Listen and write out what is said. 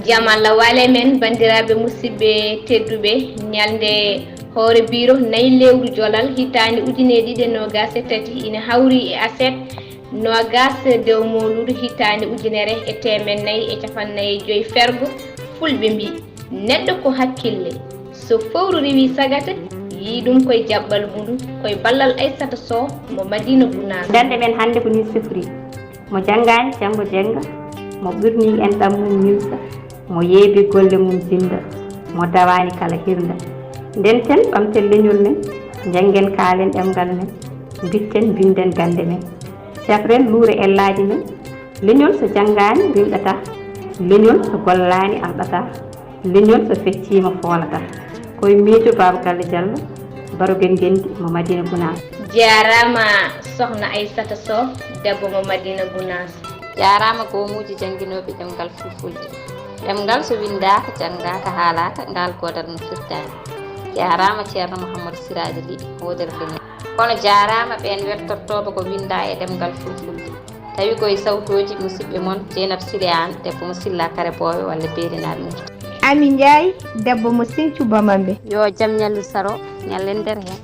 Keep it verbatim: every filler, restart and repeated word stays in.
Jam Allah waale men, banndiraaɓe musidɓe tedduɓe. Ñalnde hoore biro nayi lewru jolal hitaande ujine ɗiɗi e noogaas e tati ina hawri e aset noogaas dew mowluudu hitaande ujunere e teemen nayi e capanɗe nayi e joy fergo. Fulɓe mbi, neɗɗo ko hakkille, so fowru riwi sagata, yii ɗum koye jaɓɓal muɗum. Koye ballal Aissata Sow mo Madina Gunaas. Gannde men hannde ko Nil Sefri. Mo janngaani janngo jannga, mo ɓurni enɗam mum ñilsa, mo yeebi golle mum jinnda, mo dawaani kala hirnda. Ndenten, ɓamten leñol men, njanngen kaalen ɗemngal men, mbitten mbinden gannde men. Cafren luure ellaaji men, leñol so janngaani rimɗataa, leñol so gollaani alɗataa, leñol so fecciima foolataa. Koye miijo Baaba Galle Jallo, Baro Gel Ngenndi mo Madina Gunaas. Jaaraama Sohna Aissata Sow, debbo mo Madina Gunaas. Jaaraama goomuuji jannginooɓe ɗemngal Fulfulde. Ɗemngal so winndaaka, janngaaka, haalaaka, ngaal goodal no firtaani. Jaaraama Ceerno Mouhamadou Siraaji Ly, hoodere leñol. Kono jaaraama ɓeen wertortooɓe ko winndaa e ɗemngal Fulfulde. Tawi ko e sawtooji musidɓe mon Jeynab Sile Aan, debbo mo Silla Kare Boowe walla Beeli Naar Murti. Ami Njaay, debbo mo Sinthiou Bamambé. Yo jam ñallu saro, ñallen nder heen.